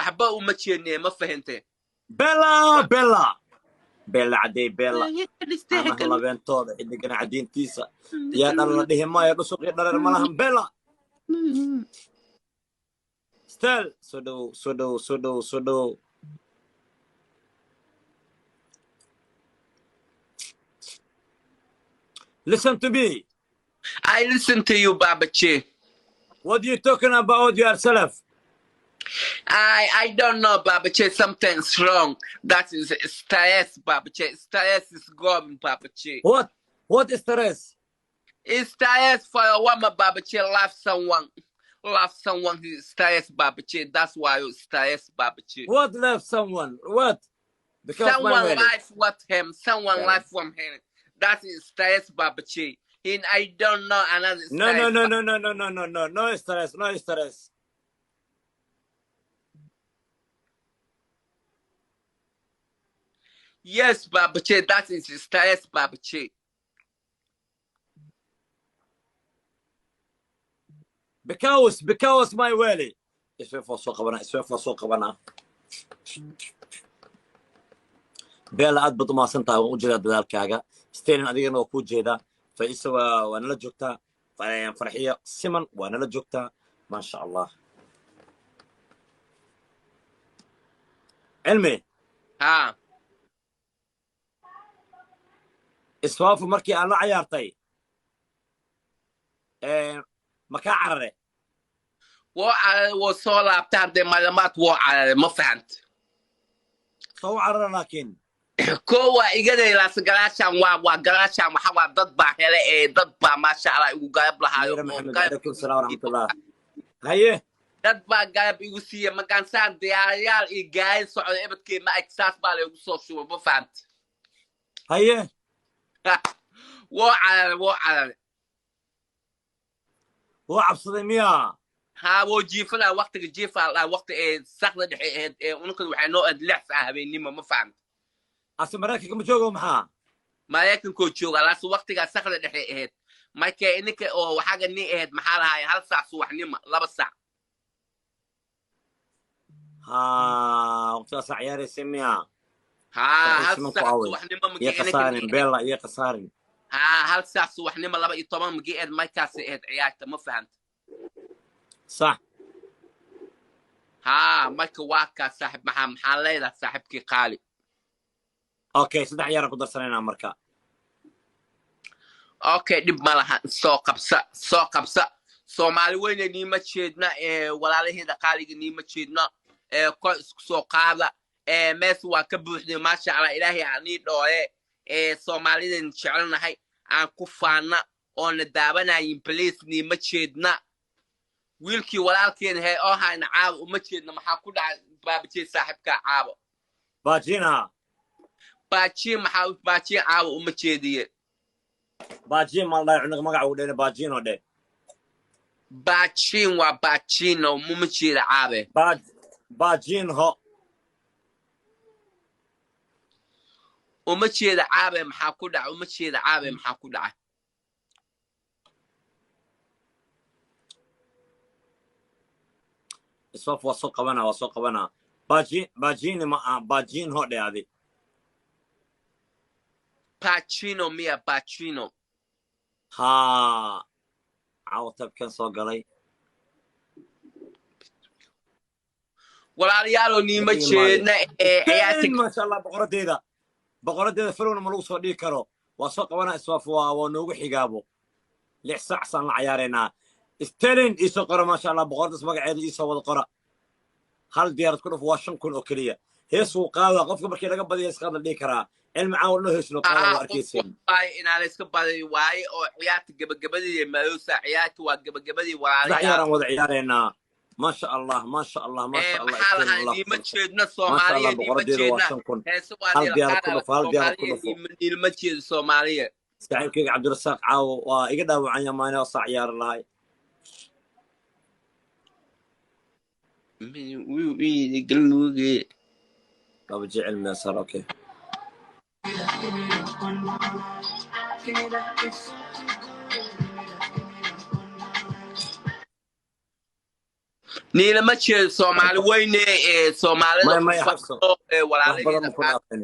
Waxba uma jeednee, ma fahantee? Bella, Bella, Bella Cadey, Bella anaha labeentooda xidigana cadiintiisa yaa dhal la dhihi maayo, dhusuq iyo dhareer ma lahan. Bella stel, soo dhowow, soo dhowow, soo dhowow, soo dhowow. Listen to me. I listen to you, Baba Che. What you talking about yourself? I don't know, Baba Che. Something's wrong. That is stress, Baba Che. Stress is gone, Baba Che. What stress? It's stress for a woman, Baba Che. Love someone. Love someone who is stress, Baba Che. That's why you stress, Baba Che. What love someone? What? Because my Someone wedding. Life with him. Someone Yeah. life from him. That is stress, Baba Che. And I don't know another No, no, stress. no, no, no, no, no, no, no, no stress, no stress. Yes, Baba Che. That is stress, Baba Che. Because my wali. Isweef waa soo qabanaa, isweef waa soo qabanaa. Bella, aad baad u mahadsan tahay, waan u jeedaa dadaalkaaga. Stelin, adigana waa kuu jeedaa. Faisa waa nala joogtaa. Farxiya Siman waa nala joogtaa, maasha Allah. Cilmi. Ha. Iswaafu markii aan la cayaartay ma kaa carare? Woo cararay, woo soo laabtay haddee malamaad, woo cararay, ma fahant? Soo u carara laakiin. Koo waa igaday laase galaashaan waa galaashaan, waxa waa dad baa hele ee dad baa maasha Allah igu garab lahaayo Amiira oo Maxamed, garab calaykum igu salaam siiyey. Waraxmatullah, haye. Dad baa garab igu siiya makaansaan diyaarayaal iyo gaari socda ebadkee ma ag saas baa laygu soo shubay, ma fahant? Haye. Woo cararay, woo cararay. Wuu cabsaday miyaa? Haa, woo jiifanaa, waqtiga jiifaa la waqti ee sakda dhexe ahayd ee ununkada waxay noo ahayd 6 saac habeennimo, ma fahant? Ase Maraykanka ma joogo maxaa? Maraykankoo jooga laase waqtigaa sakda dhexe ahayd marka ininka oo waxaaga ni ahayd maxaa lahaay 1 saac subaxnimo, 2 saac. Ha, waqtigaasaa ciyaaraysa miyaa? Haa, Farxii hal Siman ku saac aaway. subaxnimo Iyo magi ininka khasaarin ni ahayd. Bella, iyo khasaarin. Haa, 1 saac subaxnimo, 12 magi ahayd markaasay ahayd ciyaarta, ma fahanta? Sax. Haa, marka waa kaa saaxib, maxaa leedahay saaxibkii qaali? Okay, saddex ciyaaraan ku darsanaynaa marka. Okay, dhib ma laha, soo qabsa, soo qabsa. Soomaali weyne niima jeedna ee walaalaheeda qaaliga, niima jeedna ee kor isku soo qaada ee mees waa ka buuxday, maasha Allah, Ilaahay aan ii dhooye ee Soomaalidan jecelnahay aan ku faana oona daawanayin. Please, niima jeedna wiilkii walaalkeen he oo hayna caabo, uma jeedna. Maxaa ku dhacay Baabajee saaxibkaa caabo? Baajinha. Baajiin, maxaa baajiin caabo uma jeediye? Baajin maa la dhahay cunuga magaca uu dhene baajin oo dhe. Baajiin waa baajiino, muma jeeda caabe. Baajinho. Uma jeeda caabe, maxaa ku dhacay? Uma jeeda caabe, maxaa ku dhacay? Iswaf waa soo qabanaa, waa soo qabanaa. Baajin, baajini ma aha, baajinho dhe adi. Pacino miya, Pacino? Haa, caawa tabkan soo galay. Walaalyaalo, niima Imaade. jeedna ee ciyaarta. Stelin, maasha Allah, boqoradeeda, boqoradeeda falowna ma lagu soo dhigi karo. Waa soo qabanaa iswaaf, waa noogu xigaabo 6 saac saan la cayaareynaa. Stelin iisoo qora, maasha Allah, boqoradaas magaceeda iisoo wada qora. Hal diyaarad ku dhuf waa 5,000 oo keliya. Hees wuu qaadaa qofka markii laga badiya hees qaad la dhihi karaa. Cilmi caawa loo hees loo qaada waa Haa, qof arkayseen. Waaye inaa la iska baday waaye oo ciyaarta gabagabadii madowsa, ciyaarta waa gabagabadii Saddex walaalayaal. ciyaaraan wada ciyaareynaa, maasha Allah, maasha Allah, maasha Ee Allah. Maxaa Stelin lahaa Allah niima ku jeedna maasha Soomaaliya Allah, niima boqoradeeda waa jeedna 5,000. Heese waa Hal niila diyaarad ku qaadaa dhufo, hal diyaarad ku Soomaaliya dhufo. Niilma jeedo Soomaaliya. Saaxiibkayga Cabdirasaaq caawo waa iga dhaawacan yamaane oo saa ciyaari lahay. Galmudug. Laba jecel meesar, okay. Niilama jeedo Soomaali weyne ee Soomaalida Maya, ku maya, Xabso. fadhido ee Wax badan walaalaheeda ma ku dhaafin.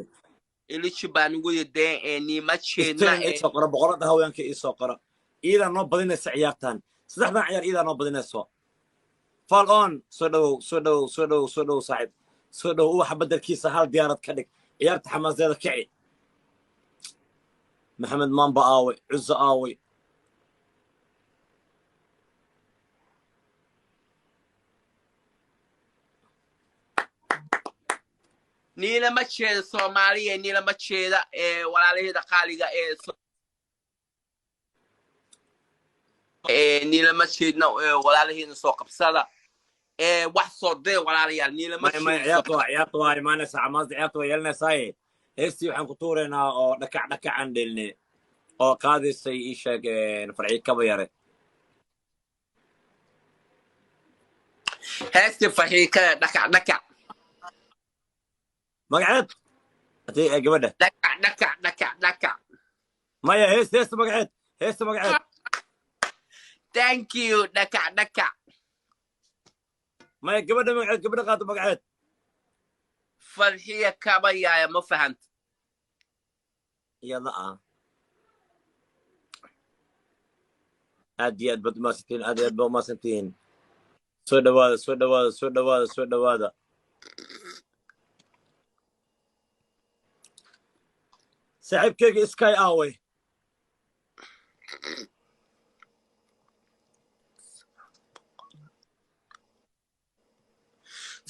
Ilishi baan ugu yideen ee niima jeedna. Sterling Ee ii soo qora, boqorada haweenka ii soo qora. Iidaa noo badinaysa ciyaartan. Saddexdan ciyaar iidaa noo badinayso. Fall on, soo dhowow, soo dhowow, soo dhowow, soo dhowow saaxiib. Soo dhowow, ubaxa bedelkiisa hal diyaarad ka dhig. Ciyaarta xamaasadeeda kici. Maxamed Mamba aaway, Cuzo aaway. Niilama jeeda Soomaaliya, niilama jeeda ee walaalaheeda qaaliga ee ee niilama jeedna ee walaalaheena soo qabsada ee wax soo dee walaalayaal niilama Maya, maya, jeedo. Ciyaarta waa imaanaysaa, xamaasada ciyaarta waa yeelanaysaaye. Heestii waxaan ku tuuraynaa oo dhakac dhakacan dheelne oo qaadaysay ii sheeg Farxii Kaba Yare. Heesti Faxiikada dhakac dhakac. Magaceed hadii ee gabadha. Dhakac dhakac dhakac dhakac. Maya, heesta magaceed, heesta magaceed. Thank you, dhakac dhakac. Maya, gabadha magaceed, gabadha qaado magaceed. Farxiya Kabayaaya, ma fahanta? Iyada ah aad iyo aad baad umahadsantihiin, aad iyo aad baad umahadsantihiin. Soo dhawaada, soo dhawaada, soo dhawaada, soo dhawaada. Saaxiibkeyga Sky aaway.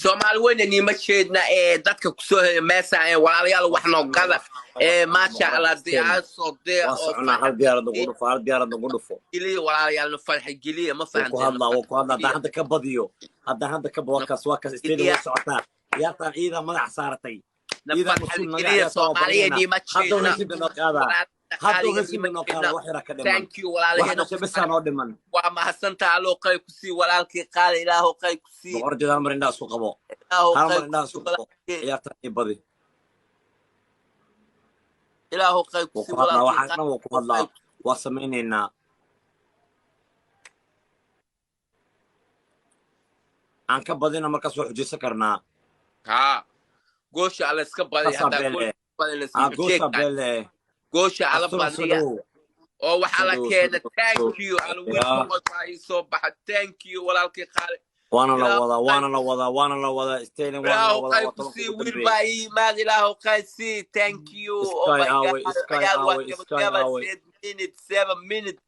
Soomaali weyne niima jeedna ee dadka kusoo helay meesa ee walaalayaal wax noo gada ee maasha Allah diyaar soo dee Waa oo soconaa, hal diyaarad nagu dhufo, hal diyaarad nagu dhufo. Geliya walaalayaal, farxa geliya, ma Wuu ku fahanteen? hadlaa, wuu ku hadlaa. Haddaan hadda ka badiyo, haddaan hadda ka waa kaas, waa kaas. Stadium way socotaa ciyaartan, ciidaa madax saaratay. Na Ciidaa farxa mas-uul naga geliya ciyaarta waa Soomaaliya badinayna. niima Hadda jeedna. heshiis noo qaadaa, hadda Qaaliga heshiis niima noo qaadaa. jeedna. Wax yaraa ka dhiman. Thank you Wax walaalaheena. dhasha bisaa noo dhiman. Waa mahadsantaha, allow qayb ku sii walaalkii qaali, ilaahow qayb ku sii. Boqor jeed, hal mar indhaha isku qabo. Ilaahow Hal mar qayb ku indhaha sii isku qabo. walaalkii. Ciyaartan ii badi. Ilaahow qayb ku Wuu sii ku hadlaa walaalkii waxaan qaali. dhan, wuu ku hadlaa. Waa samaynaynaa, aan ka badina markaas waa xujaysan karnaa. Haa, goosha alla iska badiya. Saasaa Haddaa beele. goosha badi la Aa, goosha isma beele. Goosha alla Astura, soo badiya dhowow. Oo waxaa Soo la dhowow, soo keena. dhowow. Thank you alla wiil. Yaa. Boqol baa ii soo baxa, thank you walaalkii qaali. Waana la Ilaahu wadaa, waana la wadaa, waana la wadaa. Sterling waana la Ilaahu wadaa. qayb Waa ku 10-ka sii ugu wiil dambeeyey. baa ii yimaad, ilaahu qayb sii, thank you. Oh Sky my aaway, God. Sky Ciyaar waa aaway, Sky gabagaba. aaway. 8 minute, 7 minute.